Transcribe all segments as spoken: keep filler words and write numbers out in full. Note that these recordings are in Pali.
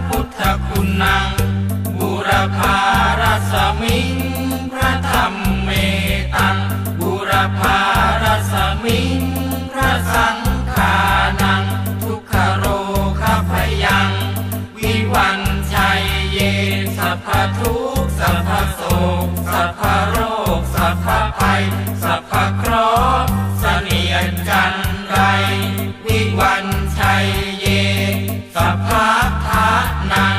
buddhaguṇaṃ, būrapārasmiṃ พระ dhammetaṃ, būrapārasmiṃ พระ saṅghānaṃ, dukkharogabhayaṃ vivañjaye, สัพพะทุกข์ สัพพะโศก สัพพะโรค สัพพะภัย สัพพะเคราะห์ เสนียดจัญไร vivañjaye, sabbadhanaṃ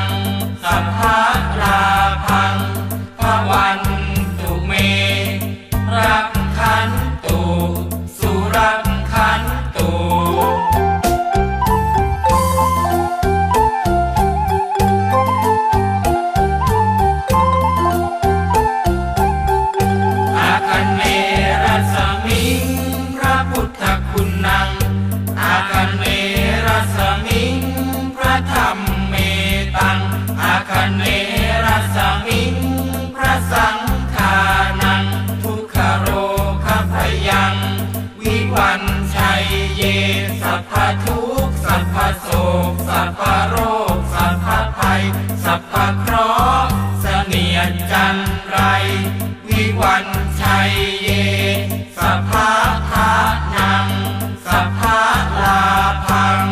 sabbalābhaṃ bhavantu me, rakkhantu surakkhantu. Āganerasmiṃ พระ buddhaguṇaṃ, āganerasmiṃ พระ dhammetaṃ, āganerasmiṃ พระ saṅghānaṃ, dukkharogabhayaṃ vivañjaye, สัพพะทุกข์ สัพพะโศก สัพพะโรค สัพพะภัย สัพพะเคราะห์ เสนียดจัญไร vivañjaye, sabbadhanaṃ sabbalābhaṃ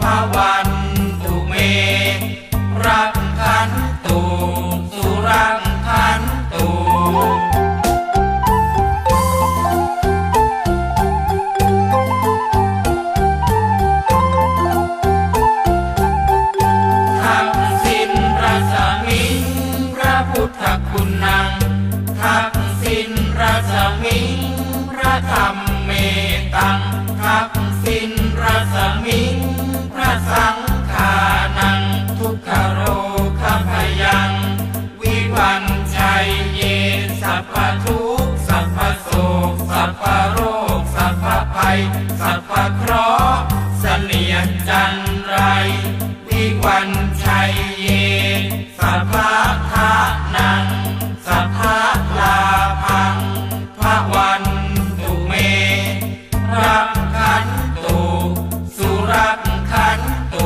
bhavantu me, rakkhantu surakkhantu. Daksiṇarasmiṃ พระ buddhaguṇaṃ, daksiṇarasmiṃ พระ dhammetaṃ, daksiṇarasmiṃ พระ saṅghānaṃ, dukkharogabhayaṃ vivañjaye, สัพพะทุกข์ สัพพะโศก สัพพะโรค สัพพะภัย สัพพะเคราะห์ เสนียดจัญไร vivañjaye, sabbadhanaṃ sabbalābhaṃ bhavantu me, rakkhantu surakkhantu.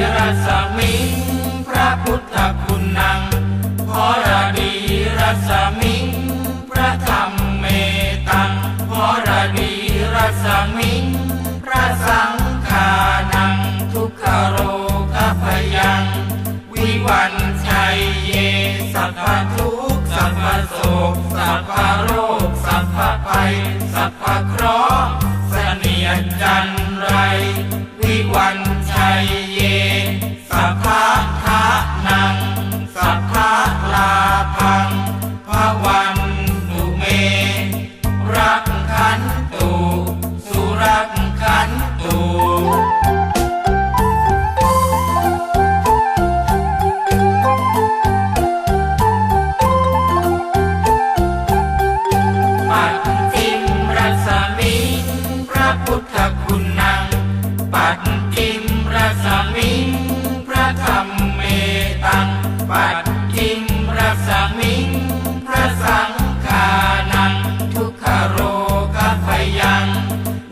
Dharadīrasmiṃ พระ buddhaguṇaṃ, dharadīrasmiṃ พระ dhammetaṃ, dharadīrasmiṃ พระ saṅghānaṃ, dukkharogabhayaṃ vivañjaye, สัพพะทุกข์ สัพพะโศก สัพพะโรค สัพพะภัย สัพพะเคราะห์ เสนียดจัญไร vivañjaye, sabbadhanaṃ sabbalābhaṃ bhavantu me, rakkhantu surakkhantu. Pacchimarasmiṃ พระ buddhaguṇaṃ, pacchimarasmiṃ พระ dhammetaṃ, pacchimarasmiṃ พระ saṅghānaṃ, dukkharogabhayaṃ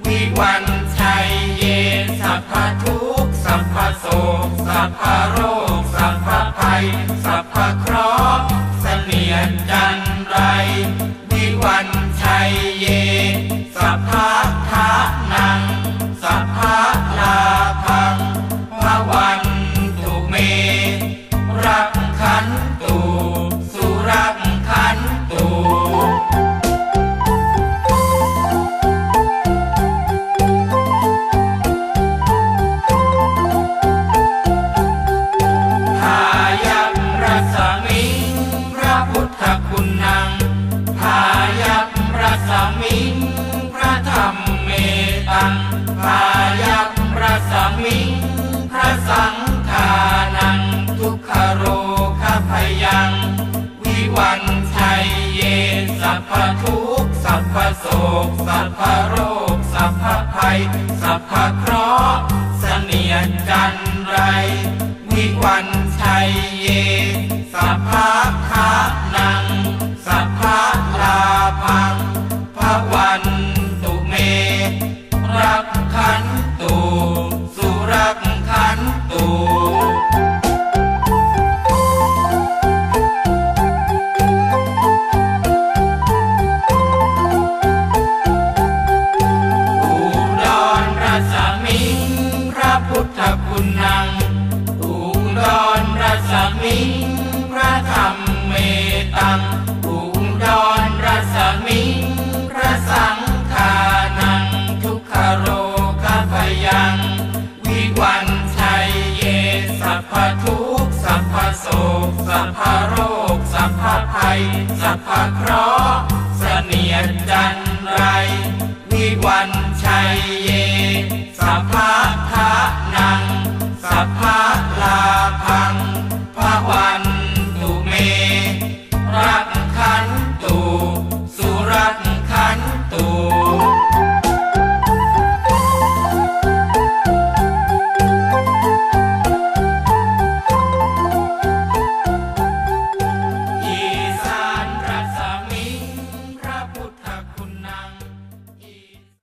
vivañjaye, สัพพะทุกข์ สัพพะโศก สัพพะโรค สัพพะภัย สัพพะเคราะห์ เสนียดจัญไร vivañjaye, sabbadhanaṃ sabbalābhaṃ bhavantu me, rakkhantu surakkhantu. Dhāyatarasmiṃ พระ buddhaguṇaṃ, dhāyatarasmiṃ พระ dhammetaṃ, dhāyatarasmiṃ พระ saṅghānaṃ, dukkharogabhayaṃ vivañjaye, สัพพะทุกข์ สัพพะโศก สัพพะโรค สัพพะภัย สัพพะเคราะห์ เสนียดจัญไร vivañjaye, sabbadhanaṃ ภัย สัพพะเคราะห์ เสนียดจัญไร vivañjaye, sabbadhanaṃ sabba